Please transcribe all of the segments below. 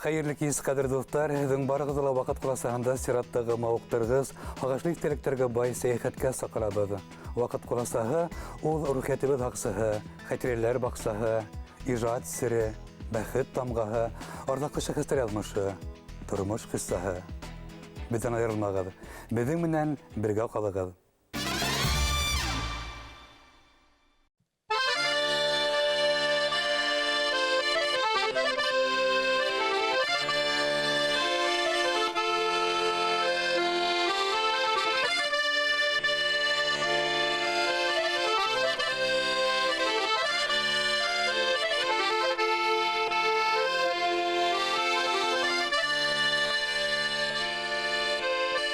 Хәйерле кис, ҡәҙерле дуҫтар! Һеҙҙең барығыҙҙы ла ваҡыт ҡуласаһында сираттағы мауыҡтырғыс, һағышлы иҫтәлектәргә бай сәйәхәткә саҡырабыҙ. Ваҡыт ҡуласаһы ул рухиәтебеҙ һаҡсыһы, хәтирәләр баҡсаһы, ижад сере, бәхет тамғаһы, арҙаҡлы шәхестәр яҙмышы, тормош ҡиссаһы. Беҙҙән айырылмағыҙ, беҙҙең менән бергә ҡалығыҙ.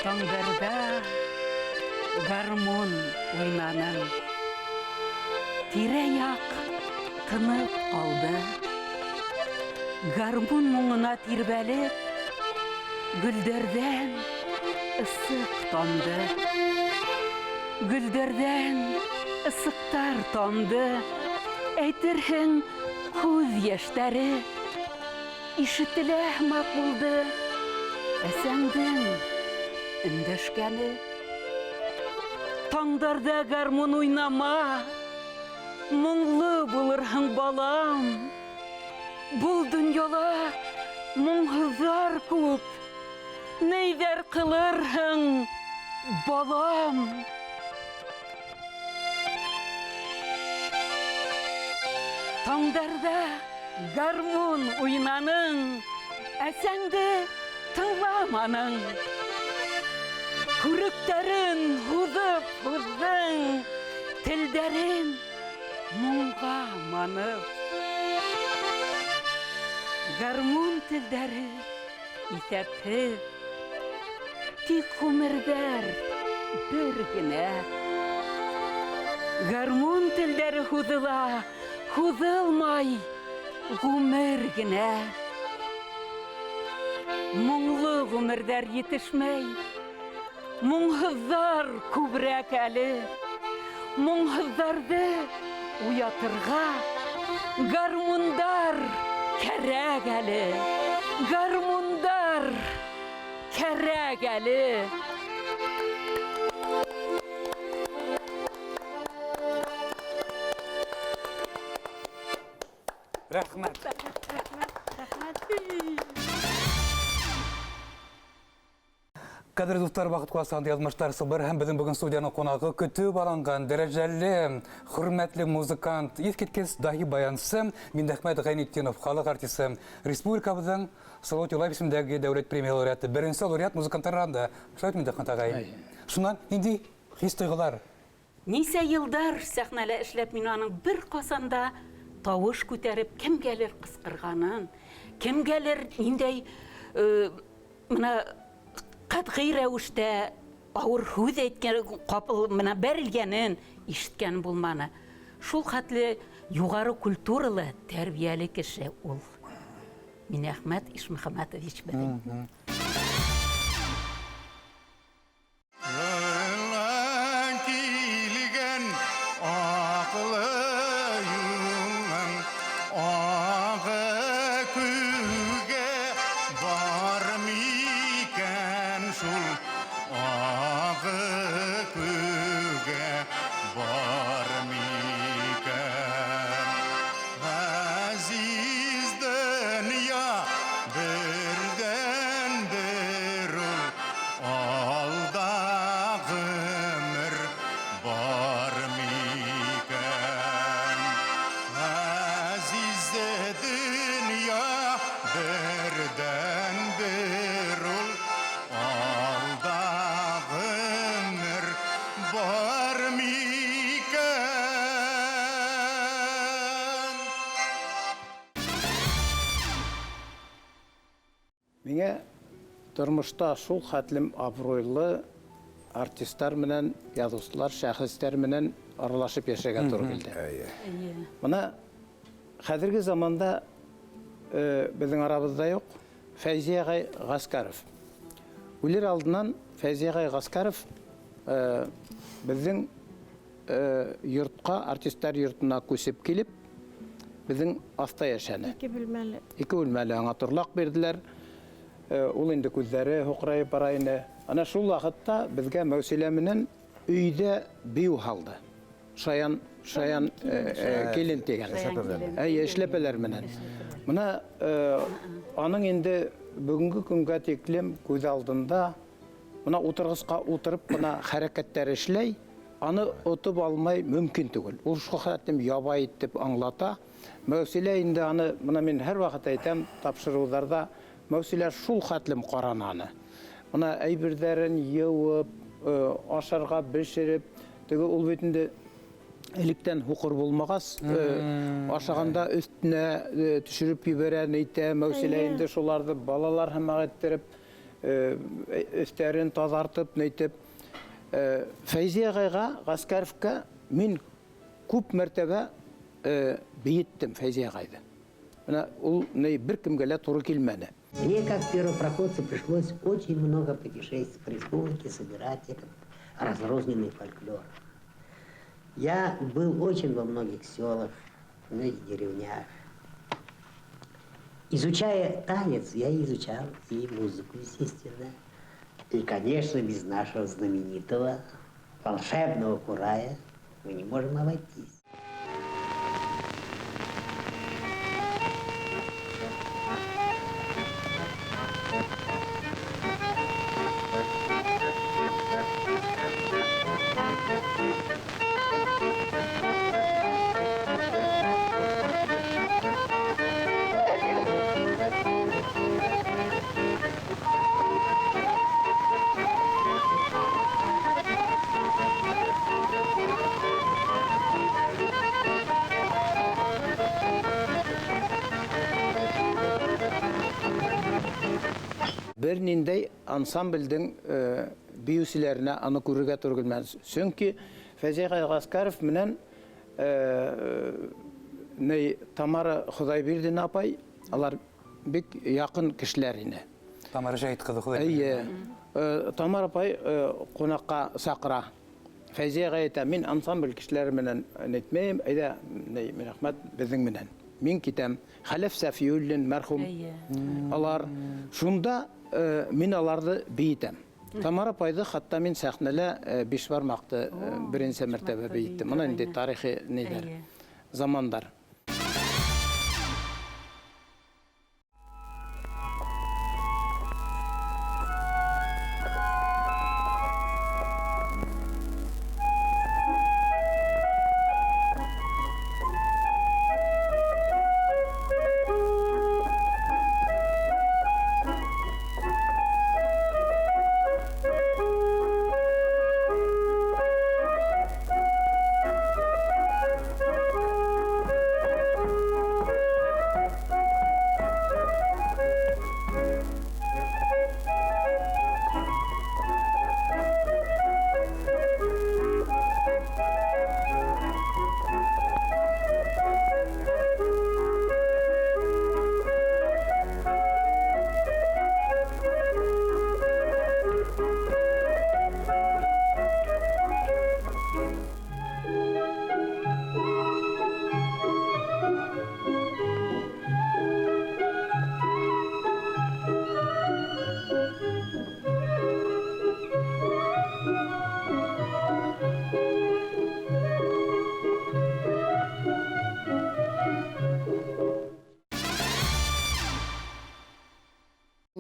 Таңдарҙа гармун уйнаның. Тирә-яҡ тынып ҡалды. Гармун моңона тирбәлеп, гөлдәрҙән ысыҡ тамды. Гөлдәрҙән ысыҡтар тамды. Әйтерһең, күҙ йәштәре ишетелә һымаҡ булды. Әсәңдең өндәшкәне. Таңдарҙа гармун уйнама, моңло булырһың, балам. Был донъяла моңһоҙҙар күп, ниҙәр ҡылырһың, балам? Таңдарҙа гармун уйнаның, әсәңде тыңламаның. Күректәрен һуҙып һуҙҙың, телдәрен моңға манып. Гармун телдәре иҫәпһеҙ, тик ғүмерҙәр бер генә. Гармун телдәре һуҙыла, һуҙылмай ғүмер генә. Моңло ғүмерҙәр етешмәй, моңһоҙҙар күберәк әле. Моңһоҙҙарҙы уятырға гармундар кәрәк әле. Гармундар кәрәк әле. Рәхмәт. Ҡәҙерле дуҫтар, ваҡыт ҡуласаһында яҙмыштар сылбыр һәм беҙҙең бөгөн студияның ҡунағы көтөп алынған дәрәжәле, хөрмәтле музыкант, иҫ киткес даһи баянсы Миндәхмәт Ғәйнетдинов, халыҡ артисы, республикабыҙҙың Салауат Юлаев исемендәге дәүләт премия лауреаты, беренсе лауреат музыканттар араһында. Шулай бит, Миндәхмәт ағай? Шунан ниндәй хис-тойғолар? Нисә йылдар сәхнәлә эшләп мин аның бер ҡасан да тауыш күтәреп кемгәлер ҡысҡырғанын, кемгәлер ниндәй мына ҡәтғи рәүештә ауыр һүҙ әйткән, ҡапыл мына бәрелгәнен ишеткән булманы. Шул хәтле юғары культуралы, тәрбиәле кеше ул. Минәхмәт Ишмөхәмәтович беҙҙең. Килгән аҡлы юлың ағы күгә бар микән шул ағы күгә бар микән Ғәзиз дөнья берҙән бер ул Алда ғүмер бар микән? Ғәзиз дөнья берҙән бер ул, Алда ғүмер бар микән? Миңә тормошта шул хәтлем абруйлы артистлар менән, яҙыусылар, шәхестәр менән аралашып йәшәргә тура килде. Әйе. Мына хәҙерге заманда беҙҙең арабыҙҙа юҡ Фәйзи ағай Ғәскәров. Үлер алдынан Фәйзи ағай Ғәскәров беҙҙең йортҡа, артистлар йортона күсеп килеп, Беҙҙең аҫта йәшәне. 2 бүлмәле. 2 бүлмәле аңа торлаҡ бирҙеләр. Ул инде күҙҙәре һуҡрайып бара ине. Ана шул ваҡытта беҙгә Мәүсилә менән өйҙә бейеү һалды. Шаян килен тигән. Әйе, эшләпәләр менән. Бына аның инде бөгөнгө көнгә тиклем күҙ алдында бына ултырғысҡа ултырып бына хәрәкәттәр эшләй, аны отоп алмай мөмкин түгел. Ул шул хәтлем ябай итеп аңлата. Мәүсилә инде аны, бына мин һәр ваҡыт әйтәм тапшырыуҙарҙа, Мәүсилә шул хәтлем ҡараны аны. Бына әйберҙәрен йыуып, ашарға бешереп, теге ул бит инде электән һуҡыр булмағас, ашағанда өҫтөнә төшөрөп ебәрә, әйтә, Мәүсилә инде шуларҙы балалар һымаҡ иттереп, өҫтәрен таҙартып, нәйтеп. Фәйзи ағайға, Ғәскәровка мин күп мәртәбә бейеттем Фәйзи ағайҙы. Бына ул ни бер кемгә лә тура килмәне. Мне, как первопроходцу, пришлось очень много путешествовать по республике, собирать этот разрозненный фольклор. Я был очень во многих селах, в многих деревнях. Изучая танец, я изучал и музыку, естественно. И, конечно, без нашего знаменитого волшебного курая мы не можем обойтись. Бер ниндәй ансамблдең бейеүселәренә аны күрергә тура килмәне. Сөнки Фәйзи ағай Ғәскәров менән ни Тамара Хоҙайбирҙина апай, алар бик яҡын кешеләр ине. Тамара Шәһит ҡыҙы Хоҙайбирҙина. Эйе. Тамара апай ҡунаҡҡа саҡыра. Фәйзи ағай әйтә, мин ансамбль кешеләре менән әйтмәйем, әйҙә, ни, Мирәхмәт беҙҙең менән. Мин китәм. Хәләф Сәфиуллин мәрхүм. Алар шунда мин аларҙы бейетәм. Тамара апайҙы хатта мин сәхнәлә биш бармаҡты беренсе мәртәбә бейеттем. Бына инде тарихи ниҙәр, замандар.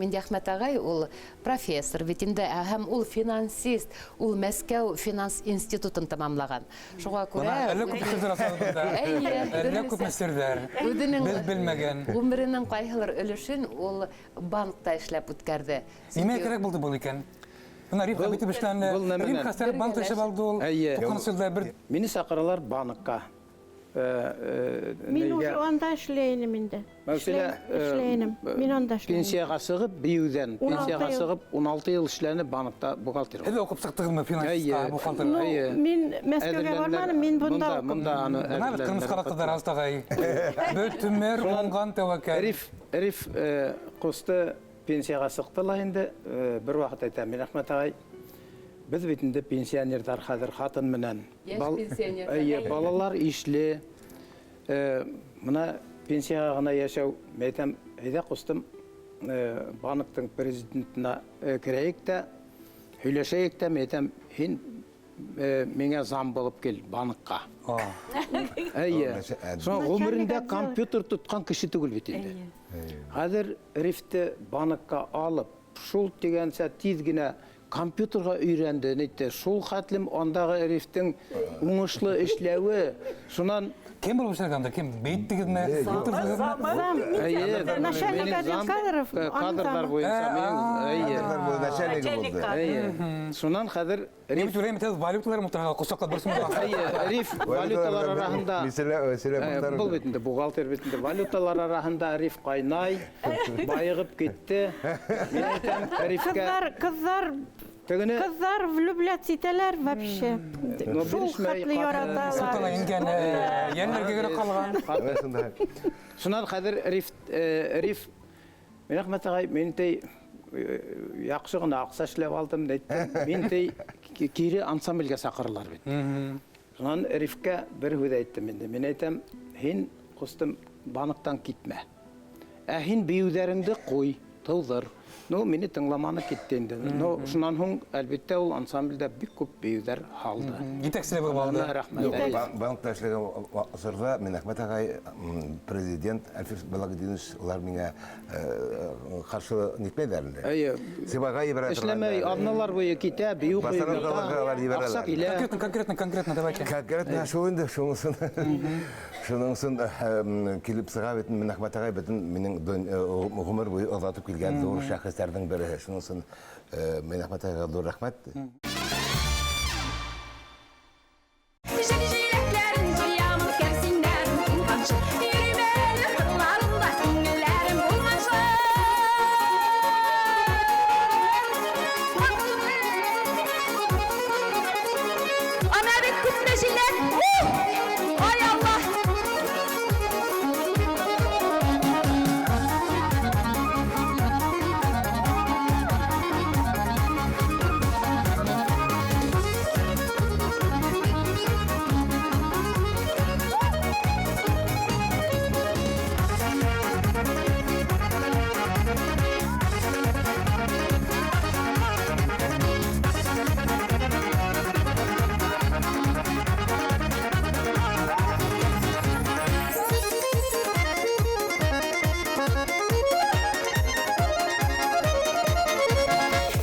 Миндиәхмәт ағай ул профессор бит инде, һәм ул финансист, ул Мәскәү финанс институтын тамамлаған. Шуға күрә Бына әллә күп серҙәр асылды бында. Эйе, Әллә күп серҙәр. Үҙенең Беҙ белмәгән. Ғүмеренең ҡайһылыр өлөшөн ул банкта эшләп үткәрҙе. Нимә кәрәк булды был икән? Бына Рим Был битеп эшләне. был нәмәнән. Рим хәстәр банкта эшләп алды ул. Эйе. Туҡһанынсы йылда бер Мине саҡыралар банкка. Мин Нейгә? уже анда эшләйем инде. Мәүсилә, Эшләйем. Мин анда эшләйем. Пенсияға сығып, бейеүҙән, Ун алты пенсияға йыл. сығып, ун алты йыл эшләне банкта бухгалтер. Һеҙ уҡып сыҡтығыҙмы финансистҡа, Эйе. бухгалтер? Ну, Эйе. мин Мәскәүгә Әҙерләнделәр. барманым, мин бында Бында, уҡыдым. бында аны Бына бит әҙерләнделәр. ҡырмыҫҡа ҡыҙҙар Азтағай. Бөтөмөр Шунан уңған тәүәккәл. Риф ҡусты пенсияға сыҡты ла инде, бер ваҡыт әйтәм, Мирәхмәт ағай, беҙ бит инде пенсионерҙар хәҙер ҡатын менән. Йәш пенсионерҙар. Эйе, балалар ишле. Мына пенсияға ғына йәшәү, мин әйтәм, әйҙә ҡустым, банктың президентына керәйек тә, һөйләшәйек тә, мин әйтәм, һин миңә зам булып кил банкка. Әйе. Шуңа ғүмерендә компьютер тотҡан кеше түгел бит инде. Хәҙер Рифте банкка алып, шул тигәнсә тиҙ генә компьютерға өйрәнде, нитте. Шул хәтлем андағы Рифтең уңышлы эшләүе, шунан Кем булып эшләгән анда? Кем? Бейттегеҙме? Әйе. Начальник отдел кадров, Кадрлар буйынса минең, әйе. Кадрлар буйынса начальнигы булды. Әйе. Шунан хәҙер Мин бит уйлайым, валюталар мутраға ҡосаҡлап бер сумға. Әйе, Риф валюталар араһында. Был бит инде бухгалтер бит инде валюталар араһында Риф ҡайнай, байығып китте. Мин әйтәм, Рифкә Ҡыҙҙар, тегене ҡыҙҙар влюбляться итәләр вообще. Но Шул бирешмәй, хәтле яраталар. Сутана ингән, йәннәргә генә ҡалған. Шунан хәҙер Риф, мин Әхмәт ағай, мин тей яҡшы ғына аҡса эшләп алдым, әйттем. Мин тей кире ансамблгә саҡыралар бит. Шунан Рифкә бер һүҙ әйттем инде. Мин әйтәм, һин, ҡустым, банктан китмә. Ә һин бейеүҙәреңде ҡуй, тыуҙыр. Ну, мине тыңламаны китте инде. Ну, шунан һуң, әлбиттә, ул ансамблдә бик күп бейеүҙәр һалды. Етәкселек булып алды. Ана, рәхмәт. Юҡ, Әйе. Банкта эшләгән осорҙа мин Әхмәт ағай, президент Әлфир Балагидинович, улар миңә ҡаршы нитмәйҙәр инде. Әйе. Сибайға ебәрә торған Эшләмәй, инде. аҙналар буйы китә, бейеү ҡуйып Басарып ята, ҡалырға ебәрәләр. аҡса килә. Конкретно, конкретно, конкретно, давайте. Конкретно шул инде, шунысын, шунысын килеп сыға бит, мин Әхмәт ағай бөтөн минең ғүмер буйы оҙатып килгән ҙур шәхестәрҙең береһе. Шунысын мин Әхмәт ағайға ҙур рәхмәт. Ana бит күпме җиләк! Ай Алла!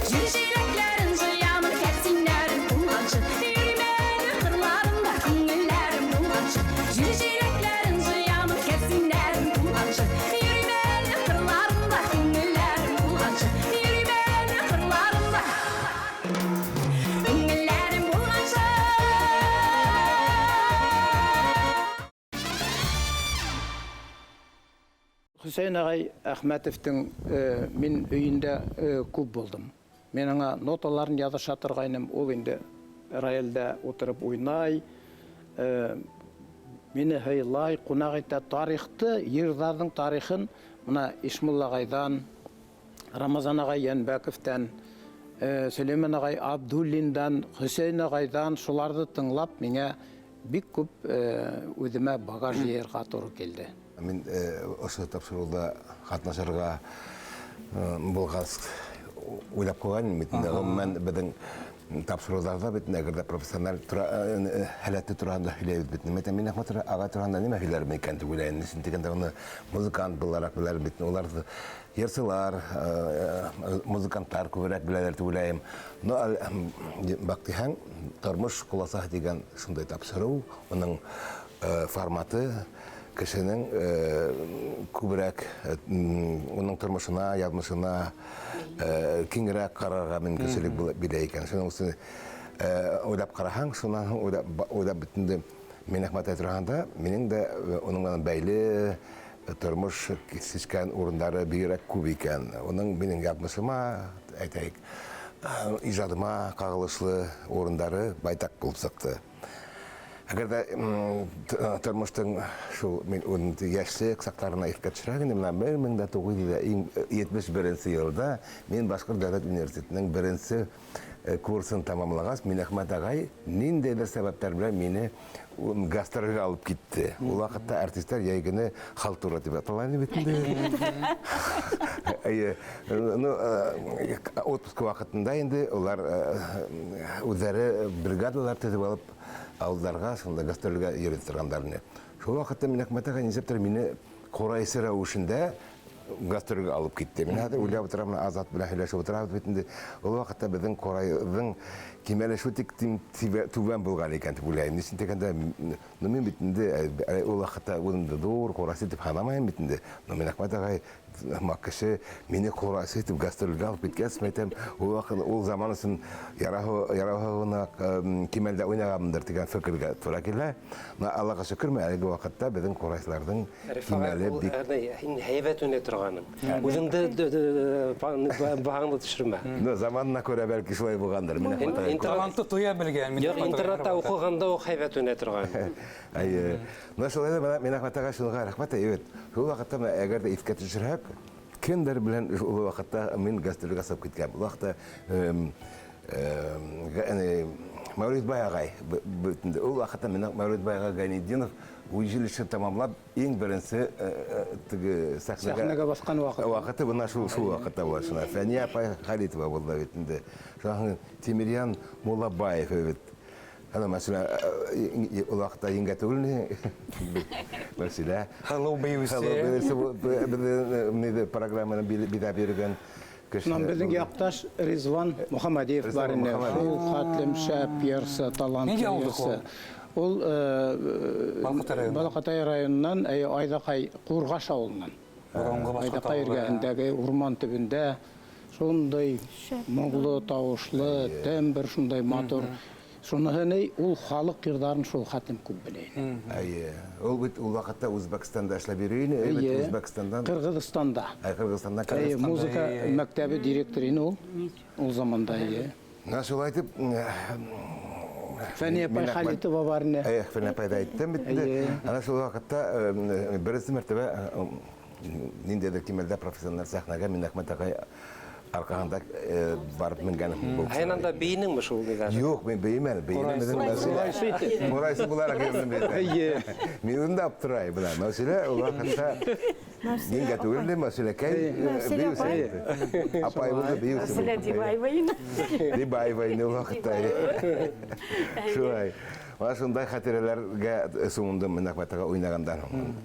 Җир җиләкләрен җыямын, кәрзиннәрем тулганчы. Йөрим әле кырларында, күңелләрем булганчы. Җир җиләкләрен җыямын, кәрзиннәрем тулганчы. Йөрим әле кырларында, күңелләрем булганчы. Йөрим әле кырларында, күңелләрем булганчы. Хөсәйен ағай Әхмәтовтың мин өйөндә күп булдым. Мин аңа ноталарын яҙыша торғайным, ул инде роялдә ултырып уйнай, мине һыйлай, ҡунаҡ итә. Тарихты, йырҙарҙың тарихын мына Ишмулла ағайҙан, Рамазан ағай Йәнбәковтан, Сөләймән ағай Абдуллиндан, Хөсәйен ағайҙан шуларҙы тыңлап миңә бик күп үҙемә багаж йыйырға тура килде. Мин ошо тапшырыуҙа ҡатнашырға булғас уйлап ҡуйған бит инде. Ғөмүмән, беҙҙең тапшырыуҙарҙа бит инде, әгәр ҙә профессиональ һәләте тураһында һөйләйбеҙ бит. Нимә әйтәм, мин Әхмәт ағай тураһында нимә һөйләрмен икән тип уйлайым. Ни өсөн тигәндә, уны музыкант булараҡ беләр бит. Уларҙы йырсылар, музыканттар күберәк беләләр тип уйлайым. Но, баҡтиһәң, тормош ҡоласаһы тигән шундай тапшырыу, уның форматы кешенең күберәк уның тормошона, яҙмышына киңерәк ҡарарға мөмкинселек бирә икән. Шуның өсөн уйлап ҡараһаң, шунан һуң уйлап бит инде мин Әхмәт ағай тураһында, минең дә уның менән бәйле тормош кисешкән урындары бигерәк күп икән. Уның минең яҙмышыма, әйтәйек, ижадыма ҡағылышлы урындары байтаҡ булып сыҡты. Әгәр дә тормоштоң шул мин уны йәшлек саҡтарына иҫкә төшөрәм инде, мына бер мең дә туғыҙ йөҙ ҙә етмеш беренсе йылда мин Башҡорт дәүләт университетының беренсе Курсын тамамлағас, Минәхмәт ағай ниндәйҙер сәбәптәр белән мине гастролгә алып китте. Ул ваҡытта артистар йәй көнө халтура тип атала ине бит инде. Әйе, ну, отпуск ваҡытында инде улар үҙҙәре бригадалар төҙөп алып ауылдарға шунда гастролгә йөрөй торғандар ине. Шул ваҡытта Минәхмәт ағай нисектер мине ҡурайсы рәүешендә гастролгә алып китте. Мин хәҙер уйлап ултырам, менә Азат белән һөйләшеп ултырабыҙ бит инде. Ул ваҡытта беҙҙең ҡурайҙың кимәле шул тиклем түбән булған икән тип уйлайым. Ни өсөн тигәндә, ну, мин бит инде, ул ваҡытта үҙемде ҙур ҡурайсы тип һанамайым бит инде. Но Минәхмәт ағай һымаҡ кеше мине ҡурайсы итеп гастролгә алып киткәс, мин әйтәм, ул ваҡыт, ул заман өсөн яраһы кимәлдә уйнағанмындыр тигән фекергә тура килә. Но Аллаға шөкөр, мин әлеге ваҡытта беҙҙең ҡурайсыларҙың кимәле бик Һин һәйбәт уйнай торғаның. Үҙеңде баһаңды төшөрмә. Ну, заманына күрә бәлки шулай булғандыр. Минәхмәт ағай Талантты тоя белгән. Юҡ, интернатта уҡығанда уҡ һәйбәт уйнай торған. Әйе. Ну, шулай ҙа Минәхмәт ағай шуға рәхмәт, әйе. Шул ваҡытта мына әгәр ҙә иҫкә төшөрһәк, кемдәр белән ул ваҡытта мин гастролгә сығып киткән. Ул ваҡытта, Мәүлитбай ағай, ул ваҡытта мин Мәүлитбай ағай Гайнетдинов училище тамамлап, иң беренсе, теге сәхнәгә Сәхнәгә баҫҡан ваҡыт. Ваҡыты бына шул ваҡытта була шуна. Фәниә апай Халитова булды бит инде. Шунан һуң Тимерйән Муллабаев бит. Ана мәсәлән, ул ваҡытта еңгә түгел ни? Мәсәлән, Һылыу бейеүсе. Һылыу бейеүсе бу, беҙҙең, ниҙе, программаны биҙәп йөрөгән кеше. Шунан беҙҙең яҡташ Ризван Мөхәммәдиев Ризван бар ине. Мөхәммәдиев. Шул хәтлем шәп йырсы, талантлы Ниндәй ауылдыҡ йырсы. ул? Ул, Балҡатай районынан. Балҡатай районынан, Айҙаҡай, Ҡурғаш ауылынан. Боронғо башҡорт Айҙаҡай ауылы. эргәһендәге урман төбөндә шундай моңло тауышлы, тембр шундай матур. Шуныһы ни, ул халыҡ йырҙарын шул хәтлем күп белә ине. Әйе. Ул бит ул ваҡытта Үзбәкстанда эшләп йөрөй ине, әйе бит, Әйе. Үзбәкстандан. Ҡырғыҙстанда. Әй, Ҡырғыҙстандан, Әйе, Ҡырғыҙстанда. музыка Әйе, әйе. мәктәбе директоры ине ул. Ул заманда, әйе. Менә шулай итеп, Фәниә апай Минәхмәт Халитова бар ине. Әйе, Фәниә апай да әйттем бит инде. Әйе. Ана шул ваҡытта, беренсе мәртәбә, ниндәйҙер кимәлдә профессиональ сәхнәгә Минәхмәт ағай арҡаһында, барып менгәнем булды. Һин анда бейенеңме шул нидә? Юҡ, мин бейемәнем. Бейемәнем беҙҙең Ҡурайсы Мәүсилә. итеп. Ҡурайсы булараҡ йөрөнөм бит. Әйе. Мин үҙем дә аптырайым бына. Мәүсилә ул ваҡытта еңгә түгел инде, Мәүсиләкәй, Мәүсилә бейеүсе апай. булды. Апай булды, бейеүсе Мәүсилә булды. Дибаева ине. Дибаева ине ул ваҡытта. Шулай. Бына шундай хәтирәләргә сумындым Минәхмәт ағай уйнағандан һуң.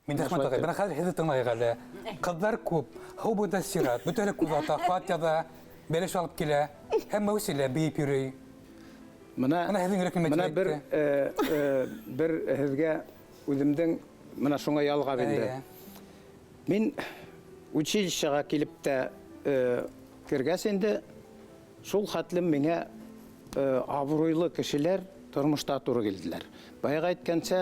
Минәхмәт ағай, бына хәҙер һеҙҙе тыңлайыҡ әле. Ҡыҙҙар күп, һыу буйында сират, бөтәһе лә күҙ ата, хат яҙа, бәлеш алып килә, һәм Мәүсилә бейеп йөрөй. Мына Мына һеҙҙең йөрәк нимә мына тип әйтте? бер һеҙгә үҙемдең мына шуңа ялғап инде. Әйе. Мин училищеға килеп тә кергәс инде шул хәтлем миңә абруйлы кешеләр тормошта туры килделәр. Баяғы әйткәнсә,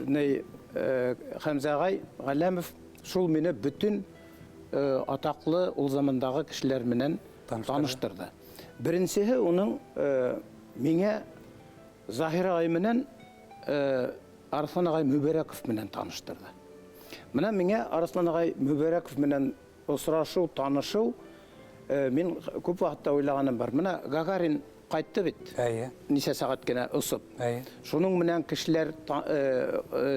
ней, Хәмзә ағай Ғәлләмов шул мине бөтөн атаҡлы ул замандағы кешеләр менән Таныштырҙы. таныштырҙы. Беренсеһе уның миңә Заһир ағай менән Арыҫлан ағай Мөбәрәков менән таныштырҙы. Мына миңә Арыҫлан ағай Мөбәрәков менән осрашыу, танышыу, мин күп ваҡытта уйлағаным бар. Мына Гагарин ҡайтты бит. Әйе. Нисә сәғәт кенә осоп. Әйе. Шуның менән кешеләр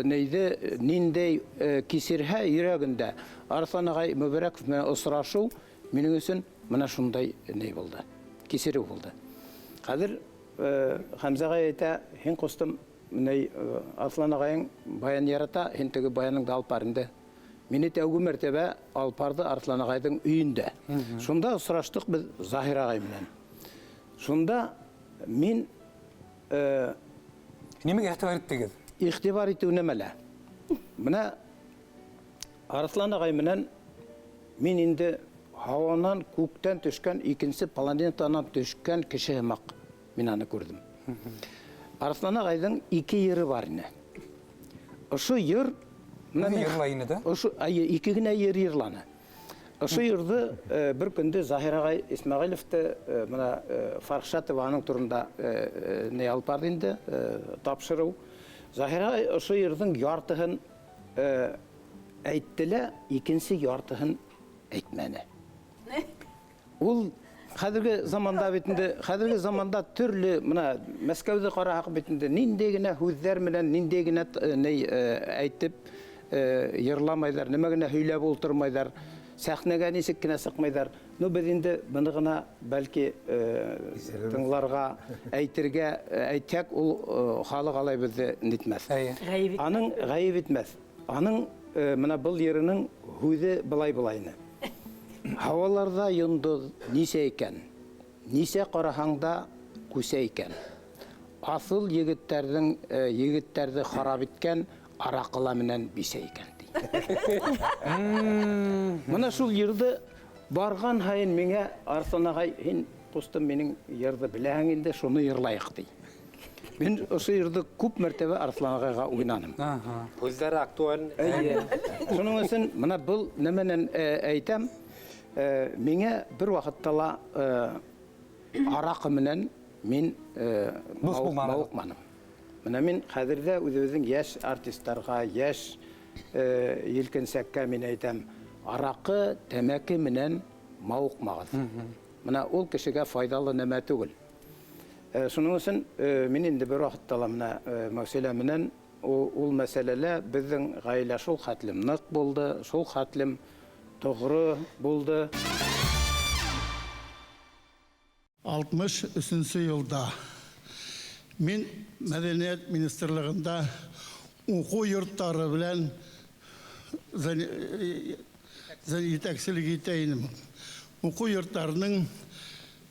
нейҙе ниндәй кисерһә йөрәгендә. Арыҫлан ағай Мөбәрәков менән осрашыу минең өсөн мына шундай ней булды. Кисереү булды. Хәҙер Хәмзә ағай әйтә, һин ҡустым, ней Арыҫлан ағайың баян ярата, һин теге баяныңды алып бар инде. Мине тәүге мәртәбә алып барҙы Арыҫлан ағайҙың өйөндә. Шунда осраштыҡ беҙ Заһир ағай менән. Шунда мин Нимәгә иғтибар иттегеҙ? Иғтибар итеү нәмәлә? Мына Арыҫлан ағай менән мин инде һауанан, күктән төшкән, икенсе планетанан төшкән кеше һымаҡ мин аны күрҙем. Арыҫлан ағайҙың ике йыры бар ине. Ошо йыр мына Үҙе мин йырлай ине дә? Ошо, әйе, ике генә йыр йырланы. Ошо йырҙы бер көндө Заһир ағай Исмәғилевте мына Фархшатова аның турында ни алып барҙы инде, тапшырыу. Заһир ағай ошо йырҙың яртыһын әйтте лә, икенсе яртыһын әйтмәне. Ул хәҙерге заманда бит инде, хәҙерге заманда төрлө, мына Мәскәүҙе ҡараһаҡ бит инде, ниндәй генә һүҙҙәр менән, ниндәй генә ни әйтеп йырламайҙар, нимә генә һөйләп ултырмайҙар, сәхнәгә нисек кенә сыҡмайҙар. Ну, беҙ инде быны ғына бәлки тыңларға, әйтергә әйтһәк, ул халыҡ алай беҙҙе нитмәҫ. Әйе. Ғәйеп итмәҫ. Аның ғәйеп итмәҫ. Аның мына был йырының һүҙе былай былай ине. Һауаларҙа йондоҙ нисә икән? Нисә ҡараһаң да күсә икән. Аҫыл егеттәрҙе харап иткән араҡыла менән бисә икән, ти. Мына шул йырҙы барған һайын миңә Арыҫлан ағай, һин ҡустым, минең йырҙы беләһең инде, шуны йырлайыҡ, ти. Мин ошо йырҙы күп мәртәбә Арыҫлан ағайға уйнаным. Һүҙҙәре актуаль. Эйе. Шуның өсөн мына был нәмәнән әйтәм, миңә бер ваҡытта ла араҡы менән мин Дуҫ булманым. мауыҡманым. Мына мин хәҙер ҙә үҙебеҙҙең йәш артисттарға, йәш елкенсәккә мин әйтәм, араҡы, тәмәке менән мауыҡмағыҙ. Мына ул кешегә файҙалы нәмә түгел. Шуның өсөн мин инде бер ваҡытта ла мына Мәүсилә менән ул мәсьәләлә беҙҙең ғаилә шул хәтлем ныҡ булды, шул хәтлем тоғро булды. Алтмыш өсөнсө йылда мин Мәҙәниәт министрлығында уҡыу йорттары белән етәкселек итә инем. Уҡыу йорттарының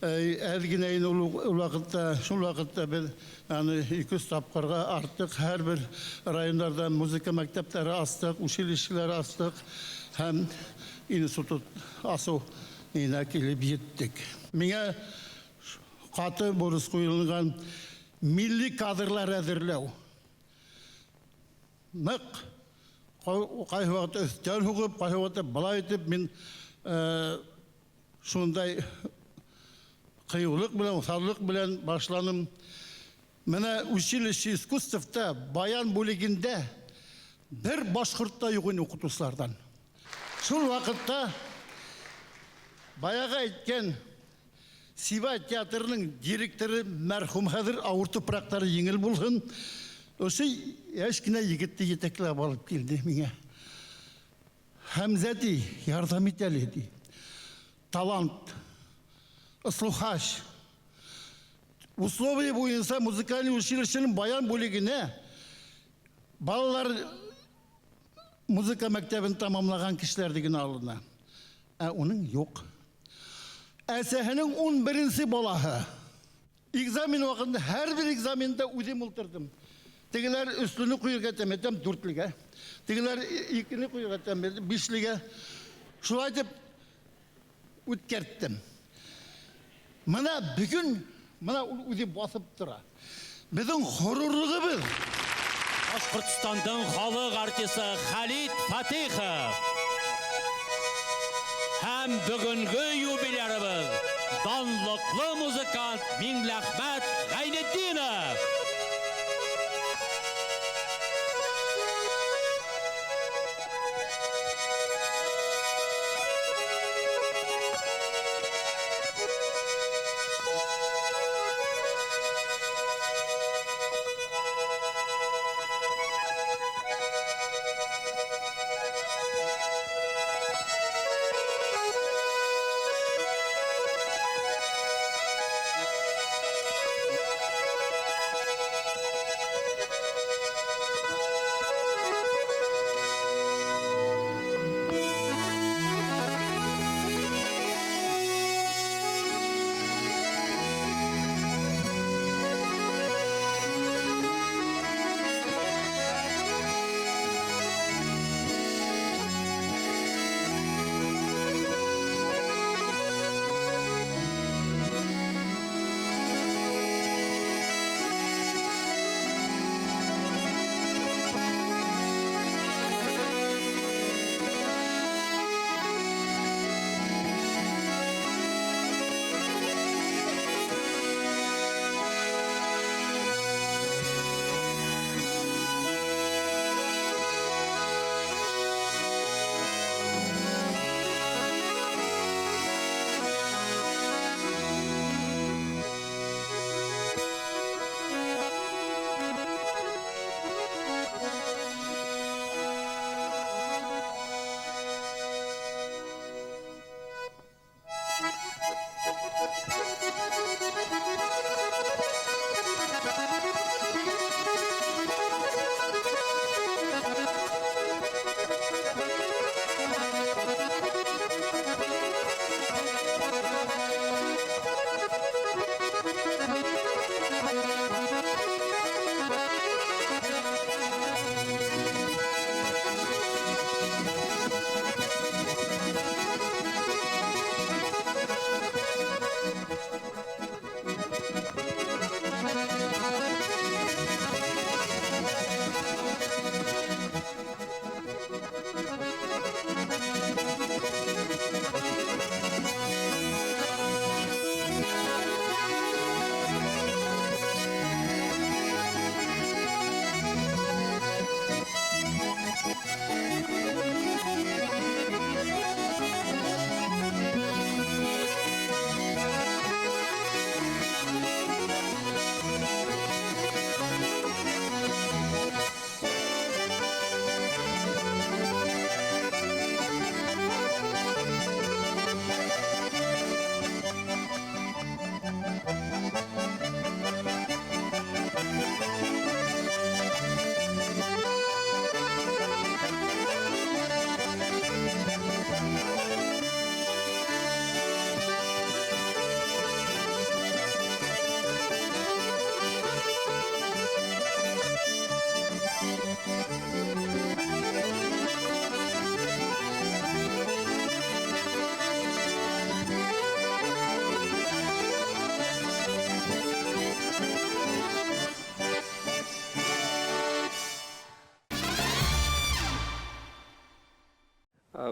әҙ генә ине ул ваҡытта, шул ваҡытта беҙ аны ике йөҙ тапҡырға артыҡ һәр бер райондарҙа музыка мәктәптәре астыҡ, училищелар астыҡ һәм институт асыу инә килеп еттек. Миңә ҡаты бурыс ҡуйылған милли кадрлар әҙерләү. Ныҡ ҡайһы ваҡытта өҫтәл һуғып, ҡайһы ваҡытта былай итеп мин шундай ҡыйыулыҡ менән, уҫаллыҡ менән башланым. Мына училище искусствота баян бүлегендә бер башҡорт та юҡ ине уҡытыусыларҙан. Шул ваҡытта баяғы әйткән Сибай театрының директоры мәрхүм хәҙер ауыр тупраҡтары еңел булһын, ошо йәш кенә егетте етәкләп алып килде миңә. Хәмзә ти, ярҙам ит әле ти. Талант, слухач. Условия буйынса музыкальный училищеның баян бүлегенә балалар музыка мәктәбен тамамлаған кешеләр генә алына. Ә уның юҡ. Әсәһенең ун беренсе балаһы. Экзамен ваҡытында һәр бер экзаменда үҙем ултырҙым. Тегеләр өслөнө ҡуйырға тәм итәм, дүртлегә. Тегеләр икене ҡуйырға тәм итәм, бишлегә. Шулай итеп үткәрттем. Мына бөгөн, мына ул үҙе баҫып тора. Беҙҙең ғорурлығыбыҙ. Башҡортостандың халыҡ артисы Хәлит Фатихов. Һәм бөгөнгө юбилярыбыҙ данлыҡлы музыкант Миңләхмәт Ғәйнетдинов.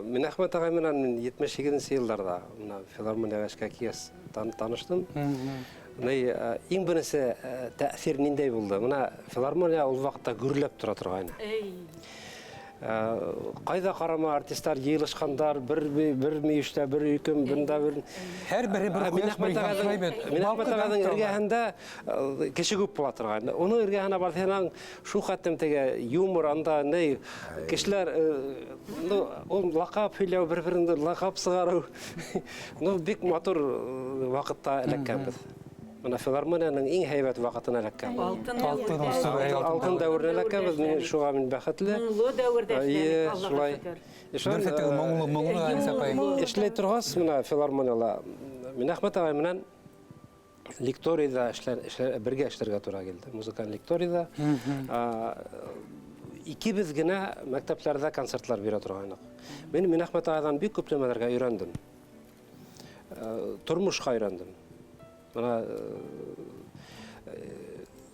Минәхмәт ағай менән мин 78-нсе йылдарҙа мына филармонияға эшкә килгәс таныштым. Иң беренсе тәьҫир ниндәй булды? Мына филармония ул ваҡытта гөрләп тора торғайны. Ҡайҙа ҡарама артистар йыйылышҡандар, бер мөйөштә, бер өйкөм, бында бер. Һәр бере бер ҡояш, бер яңғырай бит. Минәхмәт ағайҙың эргәһендә кеше күп була торғайны. Уның эргәһенә барһаң, шул хәтлем теге юмор анда, ни, кешеләр, ну, ул лаҡап һөйләү, бер-береңде лаҡап сығарыу. Ну, бик матур ваҡытта эләккәнбеҙ. Мына филармонияның иң һәйбәт ваҡытына эләккәнбеҙ. Алтын дәүеренә эләккәнбеҙ. Мин шуға мин бәхетле. Моңло дәүерҙә эшләнек, Аллаға шөкөр. Эшләй торғас, мына филармонияла Минәхмәт ағай менән лекторийҙа бергә эшләргә тура килде. Музыкаль лекторийҙа. Икебеҙ генә мәктәптәрҙә концертлар бирә торғайныҡ. Мин Минәхмәт ағайҙан бик күп нәмәләргә өйрәндем. Тормошҡа өйрәндем. Мына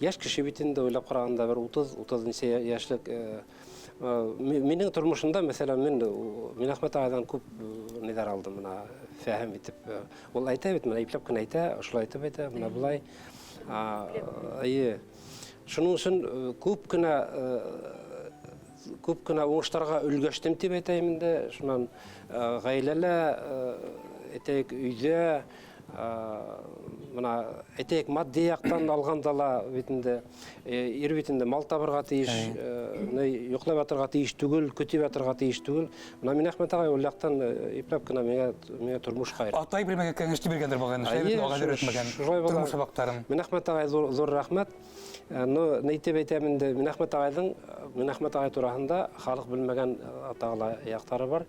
йәш кеше бит инде уйлап ҡарағанда бер утыҙ нисә йәшлек. Минең тормошомда, мәҫәлән, мин Минәхмәт ағайҙан күп ниҙәр алдым, мына фәһем итеп. Ул әйтә бит, мына ипләп кенә әйтә, ошолай итеп әйтә, мына былай. Эйе. Шуның өсөн күп кенә уңыштарға өлгәштем тип әйтәйем инде. Шунан ғаиләлә, әйтәйек, өйҙә, мына әйтәйек, матди яҡтан алғанда ла бит инде, ир бит инде мал табырға тейеш, йоҡлап ятырға тейеш түгел, көтөп ятырға тейеш түгел. Мына Минәхмәт ағай ул яҡтан ипләп кенә миңә тормош ҡайырды. Атай бер кәңәште биргәндер булған, шулай бит, ағай өйрәтмәгән тормош һабаҡтарын. Минәхмәт ағай ҙур рәхмәт. Но ни тип әйтәм инде, Минәхмәт ағай тураһында халыҡ белмәгән тағы ла яҡтары бар.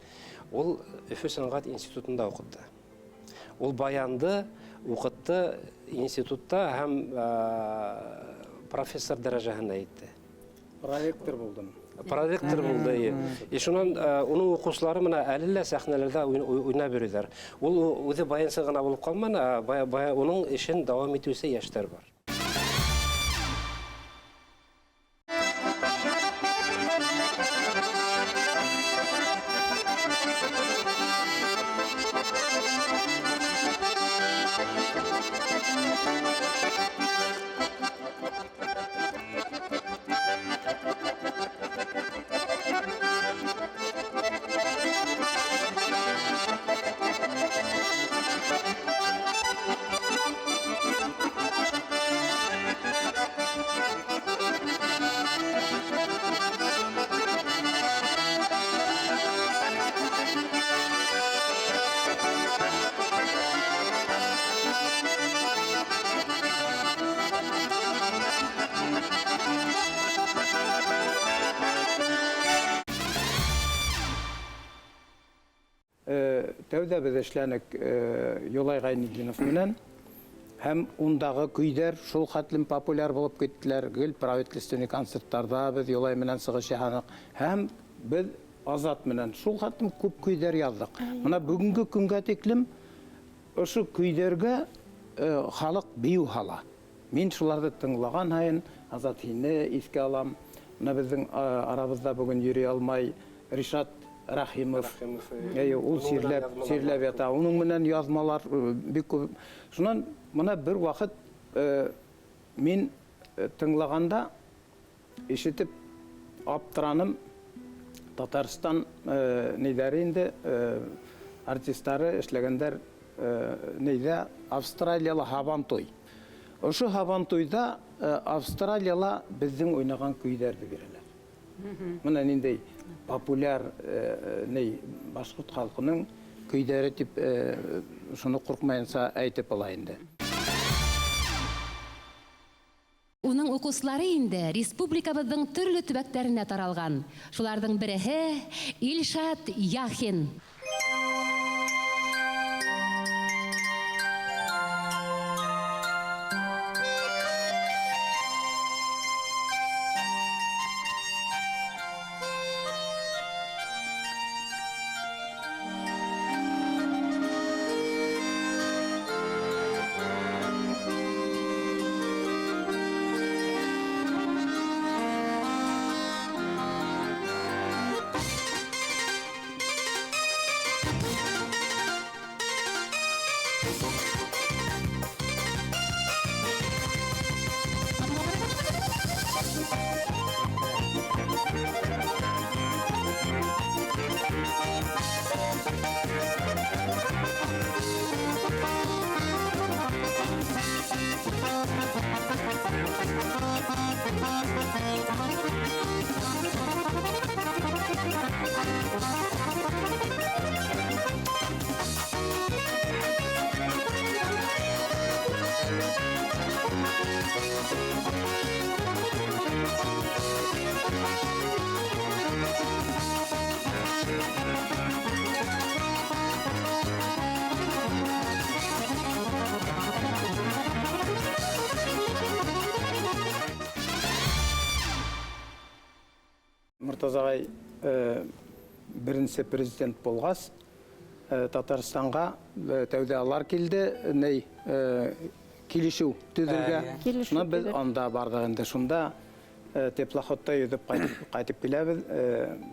Ул Өфө сәнғәт институтында уҡытты. Ул баянды уҡытты институтта һәм профессор дәрәжәһенә етте. Проректор булдым. Проректор булды, эйе. И шунан уның уҡыусылары мына әле лә сәхнәләрҙә уйнап йөрөйҙәр. Ул үҙе баянсы ғына булып ҡалманы, уның эшен дауам итеүсе йәштәр бар. Тәүҙә беҙ эшләнек Юлай Ғәйнетдинов менән, һәм ундағы көйҙәр шул хәтлем популяр булып киттеләр. Гел правительственный концерттарҙа беҙ Юлай менән сығыш яһаныҡ, һәм беҙ Азат менән шул хәтлем күп көйҙәр яҙҙыҡ. Мына бөгөнгө көнгә тиклем ошо көйҙәргә халыҡ бейеү һала. Мин шуларҙы тыңлаған һайын Азат һине иҫкә алам. Мына беҙҙең арабыҙҙа бөгөн йөрөй алмай Ришат Рахимов, эйе, ул сирләп ята. Уның менән яҙмалар бик күп. Шунан мына бер ваҡыт мин тыңлағанда ишетеп аптыраным. Татарстан нейҙәре инде, артистары эшләгәндәр нейҙә Австралияла һабантуй. Ошо һабантуйҙа Австралияла беҙҙең уйнаған көйҙәрҙе бирәләр. Мына ниндәй популяр ней башҡорт халҡының көйҙәре тип шуны ҡурҡмайынса әйтеп ала инде. Уның уҡыусылары инде республикабыҙҙың төрлө төбәктәренә таралған. Шуларҙың береһе Илшат Яхин. Мортаза ағай беренсе президент булғас, Татарстанға тәүҙә алар килде, ней килешеү төҙөргә. Шунан беҙ анда барҙыҡ инде. Шунда теплоходта йөҙөп ҡайтып киләбеҙ.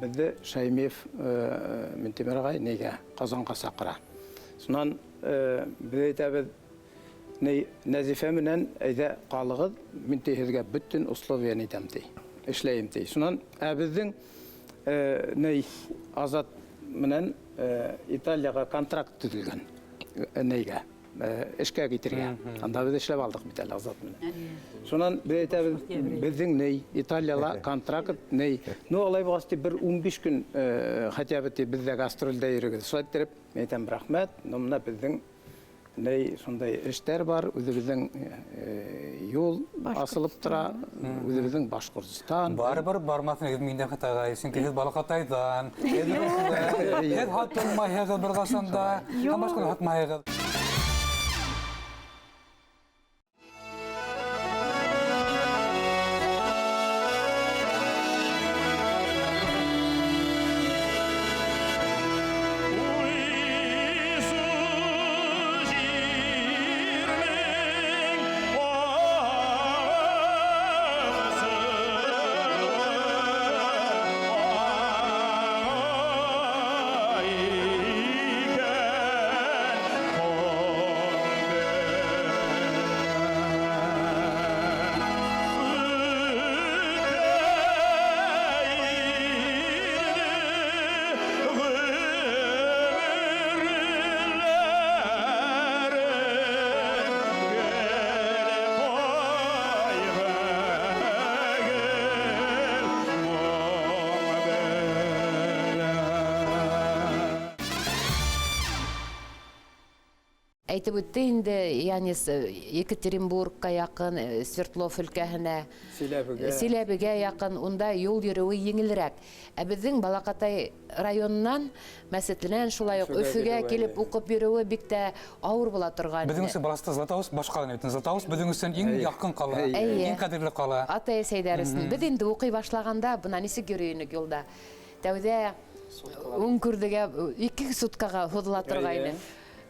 Беҙҙе Шәймиев Минтимер ағай нейгә Ҡазанға саҡыра. Шунан беҙ әйтәбеҙ, ней Нәзифә менән әйҙә ҡалығыҙ, мин ти һеҙгә бөтөн условияны әйтәм ти, эшләйем ти. Шунан беҙҙең ней Азат менән Италияға контракт төҙөлгән нейгә, эшкә китергә. Анда беҙ эшләп алдыҡ бит әле Азат менән. Шунан беҙ әйтәбеҙ, беҙҙең ней Италияла контракт ней. Ну алай булғас ти бер 15 көн хотя бы ти беҙҙә гастролдә йөрөгөҙ. Шулай иттереп, мин әйтәм, рәхмәт, но мына беҙҙең ней шундай эштәр бар, үҙебеҙҙең юл асылып тора, үҙебеҙҙең Башҡортостан. Барыбер бармаҫһың һеҙ миндән хатаға, сөнки һеҙ балаҡатайҙан, һеҙ рухлы, һеҙ һатылмайһығыҙ бер ҡасан да, һәм башҡа һатмайһығыҙ. Әйтеп үтте инде, Янис Екатеринбургка яҡын, Свердлов өлкәһенә, Силәбегә яҡын, унда юл йөрөүе еңелерәк. Ә беҙҙең Балаҡатай районынан, Мәсетленән шулай уҡ Өфөгә килеп уҡып йөрөүе бик тә ауыр була торған. Беҙҙең өсөн баласта Златоуст баш ҡала бит. Златоуст беҙҙең өсөн иң яҡын ҡала, иң ҡәҙерле ҡала. Атай-әсәйҙәр өсөн. Беҙ инде уҡый башлағанда бына нисек йөрөй инек юлда. Тәүҙә Үңкүрҙегә 2 суткаға һуҙыла торғайны.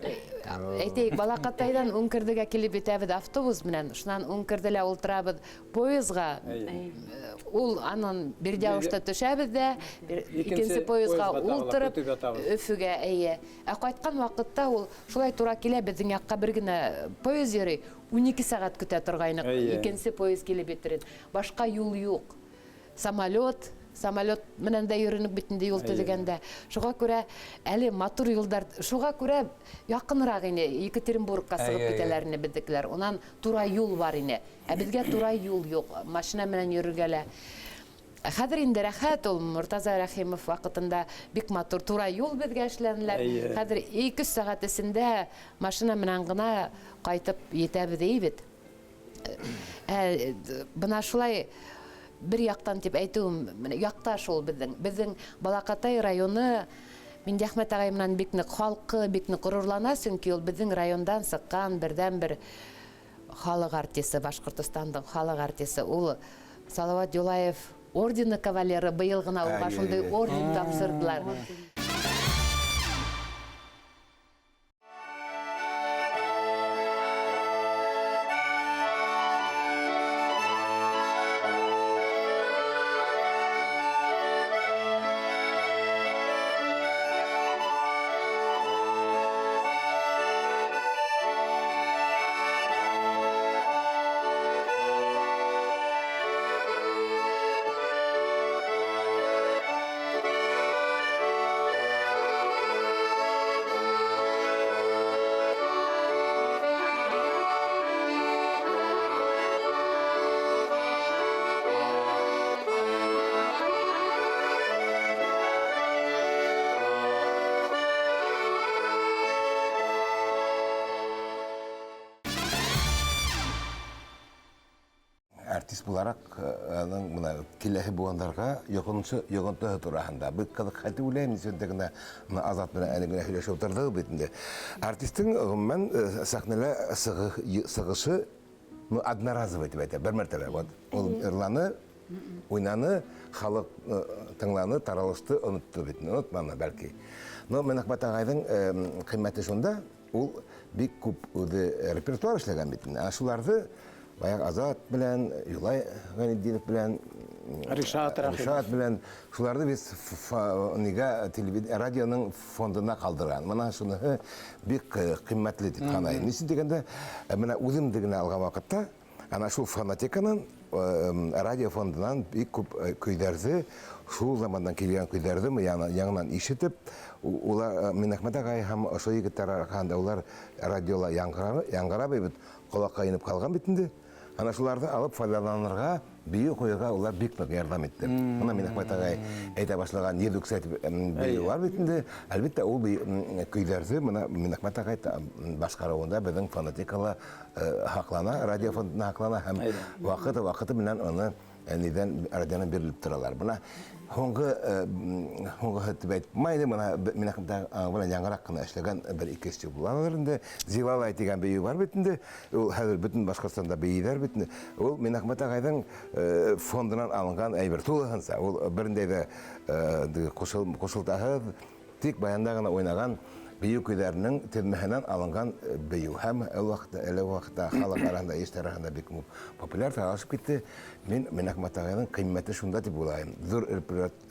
Әйтәйек, Балаҡатайҙан Үңкүрҙегә килеп етәбеҙ автобус менән, шунан Үңкүрҙелә ултырабыҙ поездға. Ул анан Бердяушта төшәбеҙ ҙә, икенсе поездға ултырып Өфөгә, эйе. Ә ҡайтҡан ваҡытта ул шулай тура килә, беҙҙең яҡҡа бер генә поезд йөрөй, 12 сәғәт көтә торғайныҡ, икенсе поезд килеп етерен. Башҡа юл юҡ. Самолет менән дә йөрөнөк бит инде юл төҙөгәндә. Шуға күрә әле матур юлдар, шуға күрә яҡыныраҡ ине Екатеринбургка сығып китәләр ине беҙҙекеләр. Унан тура юл бар ине. Ә беҙгә тура юл юҡ, машина менән йөрөргә лә. Хәҙер инде рәхәт ул, Мортаза Рәхимов ваҡытында бик матур тура юл беҙгә эшләнеләр. Хәҙер 2 сәғәт эсендә машина менән генә ҡайтып етәбеҙ бит. Бына шулай бер яҡтан тип әйтеүем, яҡташ ул беҙҙең. Беҙҙең Балаҡатай районы Миндиәхмәт ағай менән бик ныҡ халҡы, бик ныҡ ғорурлана, сөнки ул беҙҙең райондан сыҡҡан берҙән-бер халыҡ артисы, Башҡортостандың халыҡ артисы. Ул Салават Юлаев ордены кавалеры, быйыл ғына уға шундай орден тапшырҙылар. артист булараҡ аның бына киләһе быуындарға йоғонтоһо тураһында. Бик ҡыҙыҡ хәл тип уйлайым, нисек генә бына Азат менән әле генә һөйләшеп ултырҙыҡ бит инде. Артистың ғөмүмән сәхнәлә сығышы, ну, одноразовый тип әйтә, бер мәртәбә. Вот ул йырланы, уйнаны, халыҡ тыңланы, таралышты, онотто бит. Онотманы бәлки. Но Минәхмәт ағайҙың ҡиммәте шунда, ул бик күп үҙе репертуар эшләгән бит. Ә шуларҙы баяғы Азат белән, Юлай Ғәйнетдинов белән, Ришат Рәхимов. Ришат белән, шуларҙы беҙ нигә радионың фондына ҡалдырған. Бына шуныһы бик ҡиммәтле тип һанайым. Нисек тигәндә, бына үҙемде генә алған ваҡытта, ана шул фонотеканан, радио фондынан бик күп көйҙәрҙе, шул замандан килгән көйҙәрҙе яңынан ишетеп, улар, Минәхмәт ағай һәм ошо егеттәр арҡаһында улар радиола яңғырап бит, ҡолаҡҡа инеп ҡалған бит инде. Ана шуларҙы алып файҙаланырға, бейеү ҡуйырға улар бик ныҡ ярҙам итте. Бына Минәхмәт ағай әйтә башлаған Йөҙ үксә тип, бейеү бар бит инде. Әлбиттә, ул көйҙәрҙе бына Минәхмәт ағай башҡарыуында беҙҙең фонотекала һаҡлана, радио фондына һаҡлана һәм ваҡыты-ваҡыты менән уны нидән радионан бирелеп торалар. Бына һуңғыһы тип әйтмәй инде, бына Минәхмәт ағай менән яңыраҡ ҡына эшләгән бер ике эшсе булалар инде. Зилалай тигән бейеү бар бит инде. Ул хәҙер бөтөн Башҡортостанда бейейҙәр бит инде. Ул Минәхмәт ағайҙың фондынан алынған әйбер тулыһынса. Ул бер ниндәй ҙә ҡушылтаһыҙ, тик баянда ғына уйнаған бейеү көйҙәренең теҙмәһенән алынған бейеү. Һәм ул ваҡытта, әле ваҡытта халыҡ араһында, йәштәр араһында бик күп популяр таралышып китте. Мин Минәхмәт ағайҙың ҡиммәте шунда тип уйлайым. Ҙур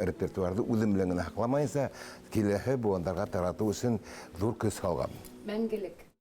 репертуарҙы үҙем белән генә һаҡламайынса, киләһе быуындарға таратыу өсөн ҙур көс һалған. Мәңгелек.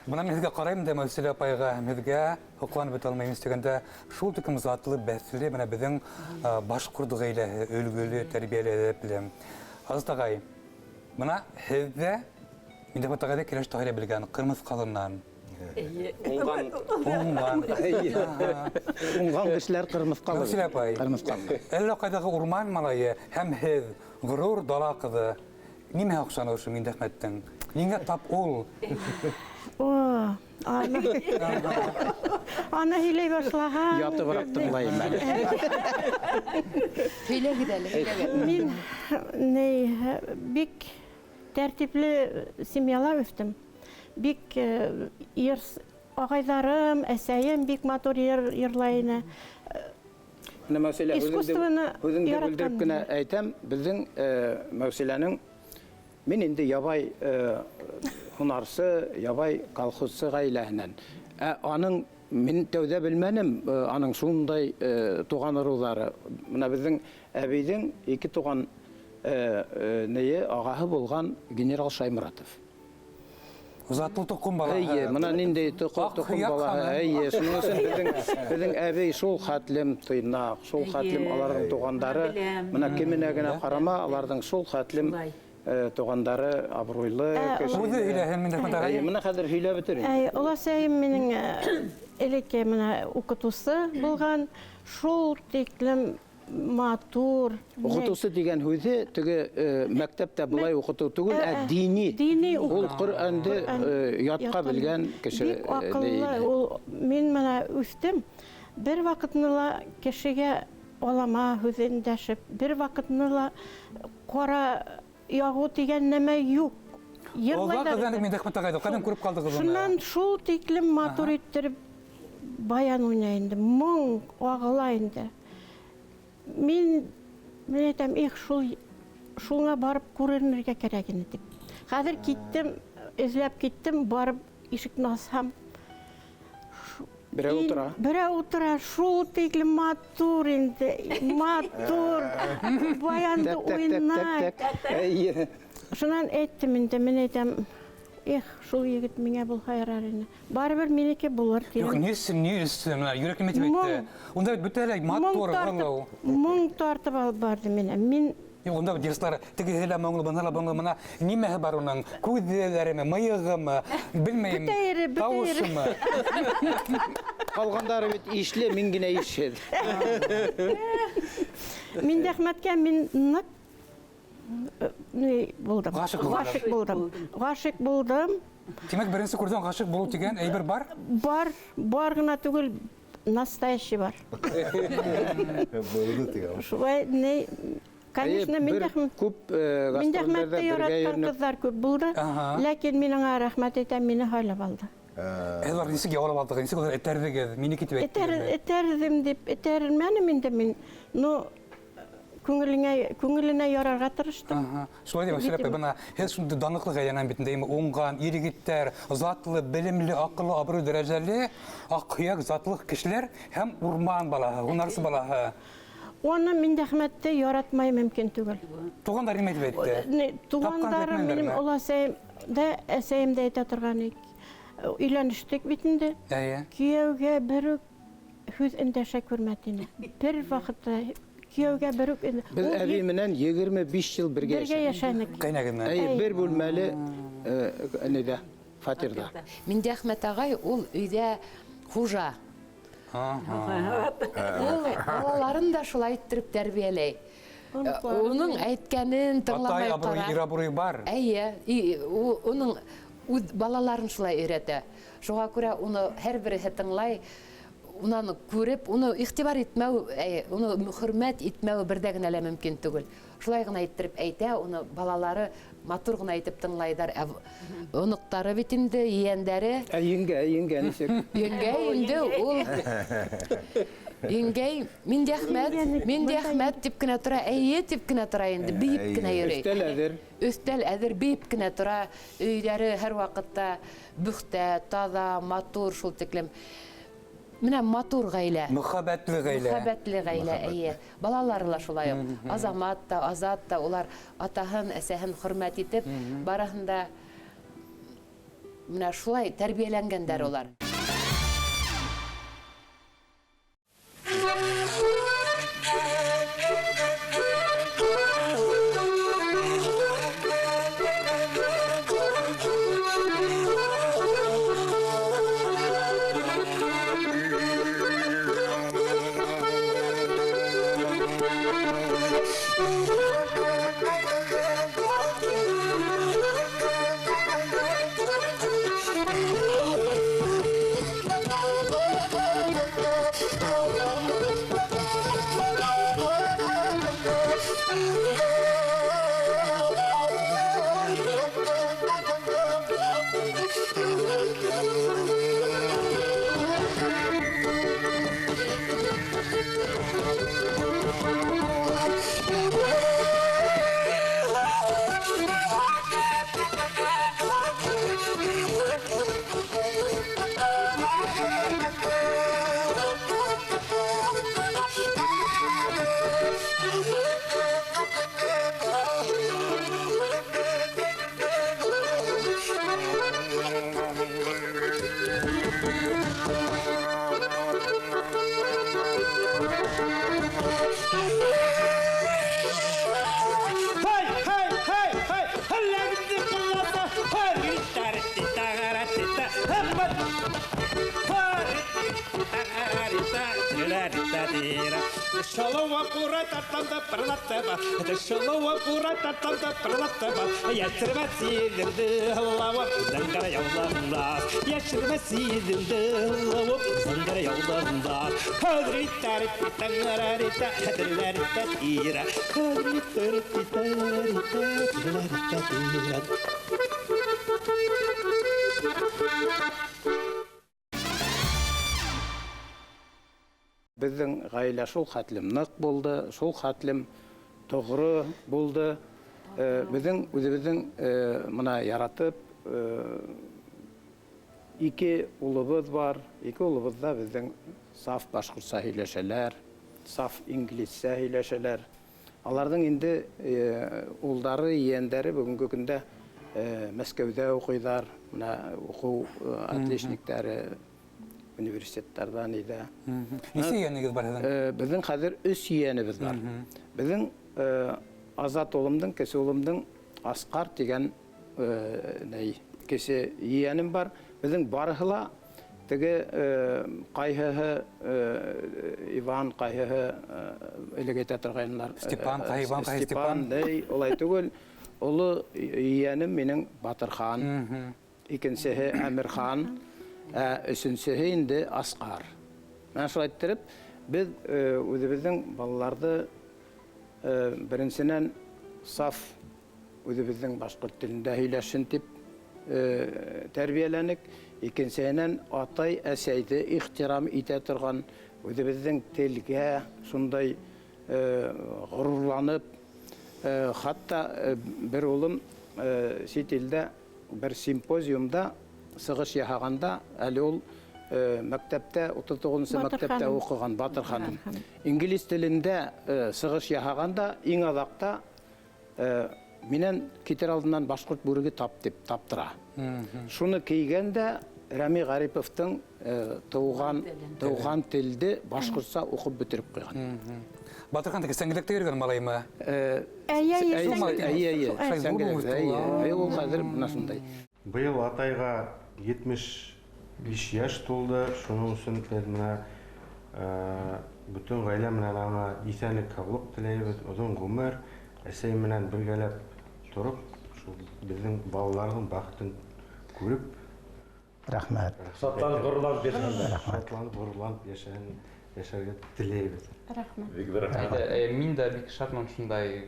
Бына мин һеҙгә ҡарайым да, Мәүсилә апайға, һәм һеҙгә һоҡланып бөтә алмайым тигәндә, шул тиклем затлы, бәҫле, бына беҙҙең башҡорт ғаиләһе, өлгөлө, тәрбиәле, әҙәпле. Азат ағай, бына һеҙ ҙә Минәхмәт ағайҙы Кәләш Таһирә белгән, Ҡырмыҫҡалынан. Уңған. Уңған. Уңған кешеләр ҡырмыҫҡалы. Мәүсилә апай, Ҡырмыҫҡалы. Әллә ҡайҙағы урман малайы һәм һеҙ, ғорур дала ҡыҙы. Нимә оҡшаны ошо Миндәхмәттең? Ниңә тап ул? О, аны һөйләй башлаһаң. Ятыбыраҡ тыңлайым әле. Һөйләгеҙ әле, һөйләгеҙ. Мин бик тәртипле семьяла үҫтем. Бик йыр ағайҙарым, әсәйем бик матур йырлай ине. Менә Мәүсилә, Искусствоны һүҙеңде яратҡан бүлдереп кенә әйтәм, беҙҙең Мәүсиләнең мин инде ябай һунарсы, ябай колхозсы ғаиләһенән. Ә аның мин тәүҙә белмәнем, аның шундай туған ырыуҙары. Бына беҙҙең әбейҙең ике туған нейе ағаһы булған генерал Шаймуратов. Затлы тоҡом балаһы. Эйе, бына ниндәй Аҡ тоҡом һөйәк балаһы. ханым. Эйе, шуның өсөн беҙҙең әбей шул хәтлем тыйнаҡ, шул хәтлем Эйе. аларҙың туғандары. Беләм. Бына кеменә генә ҡарама, аларҙың шул хәтлем Шулай. туғандары абруйлы кеше. Үҙе һөйләһен, мин дә хәҙер. Эйе, бына хәҙер һөйләп бөтөр инде. Әй, оласайым минең элекке бына уҡытыусы булған, шул тиклем матур. Уҡытыусы тигән һүҙе теге мәктәптә былай уҡытыу түгел, ә дини. Дини Ул уҡытыу. Ҡөрьәнде, Ҡөрьән ятҡа ятҡан. белгән кеше, Бик аҡыллы. ни. Ул мин бына үҫтем. Бер ваҡытны ла кешегә алама һүҙен дәшеп, бер ваҡытны ла ҡара яғыу тигән нәмә юҡ. Йырлайҙар. Олға ҡыҙҙан мин Әхмәт ағайҙы ҡайҙан күреп ҡалдығыҙ уны? Шунан шул тиклем матур иттереп баян уйнай инде, моң ағыла инде. Мин әйтәм, их, шуңа барып күренергә кәрәк ине тип. Хәҙер киттем, эҙләп киттем, барып ишекне асһам, Берәү утыра. Берәү утыра, шул тиклем матур инде, матур. Баянды уйнай. Шунан әйттем инде, мин әйтәм, эх, шул егет миңә булһа ярар ине. Барыбер минеке булыр тием. Юк, ни өсөн, ни өсөн, менә йөрәк нимә дип әйтте? Унда бит бөтә лә матур, моңлы. Моң тартып алып барды мине. Мин Юк, унда бит дуслар, тегеһе лә моңлы, быныһы ла моңлы, мына нимәһе бар уның? Күҙҙәреме, мыйығымы, белмәйем. Бөтә ере, бөтә ере. Тауышымы? Ҡалғандары бит ишле, мин генә ишһеҙ. Мин Әхмәткә мин ныҡ ни булдым. Ғашиҡ булдым. Ғашиҡ булдым. Ғашиҡ булдым. Тимәк, беренсе күрҙән ғашиҡ булыу тигән әйбер бар? Бар, бар ғына түгел, настоящий бар. Булды тигән. Шулай, ни, конечно, Әйе, мин бер дә хм- күп, Мин дә гастрольдәрҙә Әхмәтте бергә яратҡан йөрөнөп ҡыҙҙар күп булды. Ләкин мин аңа рәхмәт әйтәм, мине һайлап алды. Һеҙ улар нисек яулап алдығыҙ, нисек улар этәрҙегеҙ, минеке тип әйттегеҙме? Этәрҙем тип, этәрмәнем инде мин. Ну, күңеленә ярарға тырыштым. Шулай тип, Мәүсилә апай, бына һеҙ шундай данлыҡлы ғаиләнән бит инде, уңған ир-егеттәр, затлы, белемле, аҡыллы, абруй дәрәжәле, аҡ һөйәк затлы кешеләр һәм урман балаһы, һунарсы балаһы. Уны мин дә Әхмәтте яратмай мөмкин түгел. Туғандар нимә тип әйтте? Не, Тапҡан туғандарым тип минем әйтмәйҙәрме? оләсәйем дә, әсәйем дә әйтә торған ик. Өйләнештек бит инде. Кейәүгә бер үк һүҙ өндәшә күрмәне ине. Бер ваҡытта кейәүгә бер үк инде. Беҙ Ул әбей менән 25 йыл бергә Бергә йәшәнек. йәшәнек. Ҡәйнәгеҙ менән? Әйе, бер бүлмәле, нидә, фатирҙа. Миндиәхмәт ағай ул өйҙә хужа. Ул балаларын да шулай иттереп тәрбиәләй. Уның әйткәнен тыңламай Атай абруй, ҡара. ир абруй бар. Әйе, уның үҙ балаларын шулай өйрәтә. Шуға күрә уны һәр береһе тыңлай, унан күреп, уны иғтибар итмәү, әйе, уны хөрмәт итмәү берҙә генә лә мөмкин түгел. Шулай ғына иттереп әйтә, уны балалары матур ғына итеп тыңлайҙар. Ә оноҡтары бит инде, ейәндәре. Ә еңгә, еңгә нисек? Еңгә инде ул. Еңгәй, Миндиәхмәт, Миндиәхмәт тип кенә тора, әйе тип кенә тора инде, бейеп кенә йөрөй. Өҫтәл әҙер. Өҫтәл әҙер, бейеп кенә тора. Өйҙәре һәр ваҡытта бөхтә, таҙа, матур шул тиклем. Менә матур ғаилә. Мөхәббәтле ғаилә. Мөхәббәтле ғаилә, әйе. Балалары ла шулай уҡ. Азамат та, Азат та, улар атаһын, әсәһен хөрмәт итеп, барыһын да менә шулай тәрбиәләнгәндәр улар. Беҙҙең ғаилә шул хәтлем ныҡ булды, шул хәтлем тоғро булды. Беҙҙең үҙебеҙҙең, мына яратып, Ике улыбыҙ бар. Ике улыбыҙ ҙа беҙҙең саф башҡортса һөйләшәләр, саф инглизсә һөйләшәләр. Аларҙың инде улдары, ейәндәре бөгөнгө көндә Мәскәүҙә уҡыйҙар, бына уҡыу отличниктары университеттарҙан иҙә. Нисә ейәнегеҙ бар һеҙҙең? Беҙҙең хәҙер 3 ейәнебеҙ бар. Беҙҙең Азат улымдың, кесе улымдың Асҡар тигән кесе ейәнем бар. Беҙҙең барыһы ла теге ҡайһыһы Иван, ҡайһыһы элек әйтә торғайнылар. Степан, ҡайһы Иван, ҡайһы Степан? Ней, улай түгел. Оло ейәнем минең Батырхан, икенсеһе Әмирхан, өсөнсөһө инде Асҡар. Менә шулай иттереп, беҙ үҙебеҙҙең балаларҙы беренсенән саф үҙебеҙҙең башҡорт телендә һөйләшһен тип тәрбиәләнек, икенсеһенән атай әсәйҙе ихтирам итә торған үҙебеҙҙең телгә шундай ғорурланып, хатта бер улым сит илдә бер симпозиумда сығыш яһағанда, әле ул мәктәптә, 39-нсы мәктәптә уҡыған Батырханым. Инглиз телендә сығыш яһағанда, иң аҙаҡта минән китер алдынан башҡорт бүреге тап тип таптыра. Шуны кейгәндә Рәми Ғариповтың тыуған телде башҡортса уҡып бөтөрөп ҡуйған. Батырхан теге сәңгеләктә йөрөгән малаймы? Әйе, әйе, сәңгеләктә, әйе. Ул хәҙер бына шундай. Быйыл атайға 75 йәш тулды. Шуның өсөн беҙ бына бөтөн ғаилә менән аңа иҫәнлек, һаулыҡ теләйбеҙ, оҙон ғүмер, әсәй менән бергәләп тороп, шул беҙҙең балаларҙың бәхетен күреп. Рәхмәт. Шатланып, ғорурланып йәшәһен. Шатланып, ғорурланып йәшәргә теләйбеҙ. Рәхмәт. Бик ҙур рәхмәт. Мин дә бик шатмын шундай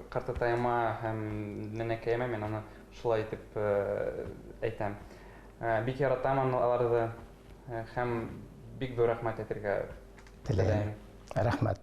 ҡартатайыма һәм нәнәкәйемә, мин аны шулай итеп әйтәм. Бик яратам аларҙы һәм бик ҙур рәхмәт әйтергә теләйем. Рәхмәт.